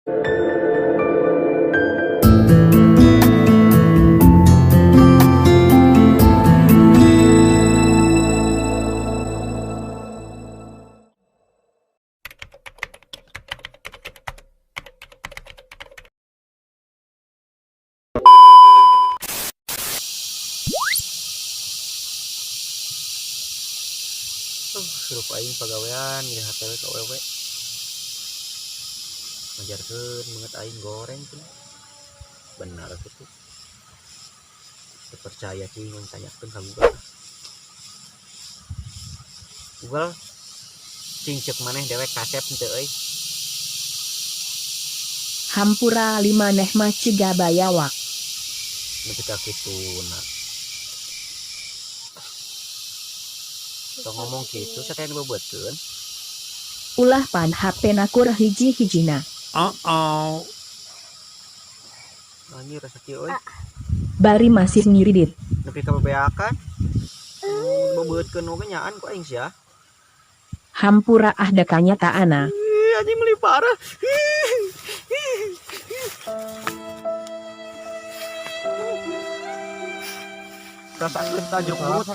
Hirup aing pagawean milih HTW ka awewe ngajarkeun beungeut aing goreng cenah. Bener kitu. Teu percaya cing mun tanyakeun ka Google. Google, cing ceuk maneh dewek kasep henteu euy? Hampura li maneh mah ciga bayawak. Nepi ka kituna. Tong ngomong kitu sateuacan dibeubeutkeun. Ulah pan HP na kur hiji-hijina. Uh-oh. Anjir rasa kieu euy. Bari masih ngiridit. Nepi ka bebeakan. Dibebeutkeun oge nyaan ku aing sia. Hampura ah da kanyataanna. Ih, anjing meuli parah. Rasakeun tah jeruk mulut.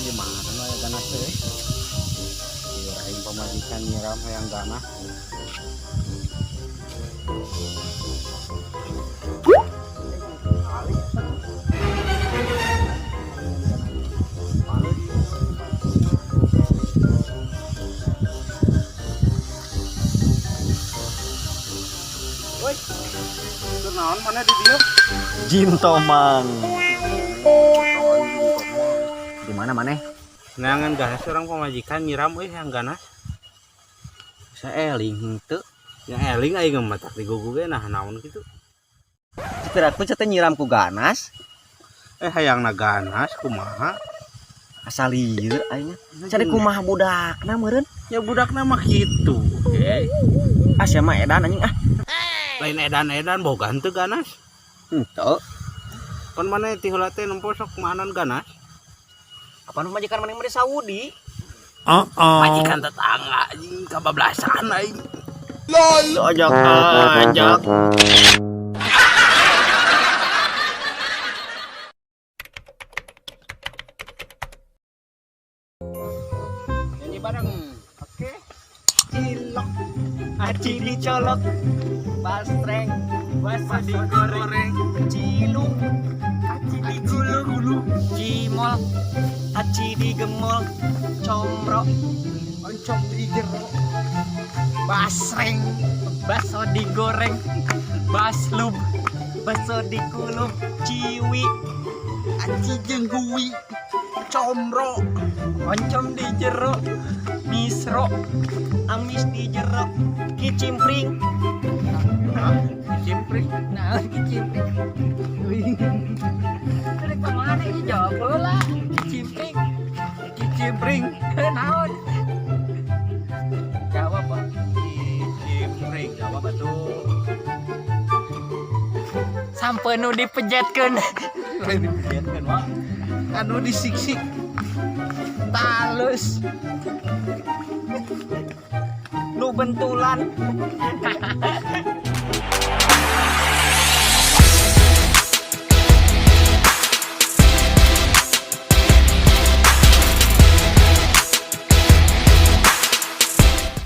Gimana nu aya ganas teh? Biar aing pamajikan nyiram hayang ganas. Woi, keur naon maneh di dieu? Jin Tomang. Di mana maneh? Neangan ganas orang pamajikan nyiram euy hayang ganas. Bisa eling henteu. Yang eling aing mah tak digugu ge nah naon kitu. Piraku teh nyiram ku ganas. Hayangna ganas kumaha? Asa lieur aing. Cari kumaha budakna meureun? Ya budakna mah kitu. Ah sia mah edan anjing ah. Lain edan-edan boga henteu ganas. Henteu. Pan maneh ti heula teh nempo sok maanan ganas. Apaan majikan maneh mah di Saudi? Uh-oh. Majikan tetangga anjing kabablasan aing. Lol. Ajak-ajak. Nyanyi bareng. Oke. Cilok. Aci dicolok. Basreng. Baso digoreng. Ciluk. Aci digulung. Cimol. Aci digemol. Comro. Oncom di jero. Basreng. Baso digoreng. Baslub. Baso dikulub. Ciwi. Aci jeung guwi. Comro. Oncom di jero. Misro. Amis di jero. Kicimpring. Kicimpring. Nah, kicimpring. Dari kemana ini jawab lah. Kicimpring. Kicimpring. Naon? Jawab, Pak. Kicimpring jawab atuh. Sampai nu dipejetkeun. Lain dipejetkeun mah. Anu disiksik. Talus. Nu bentulan.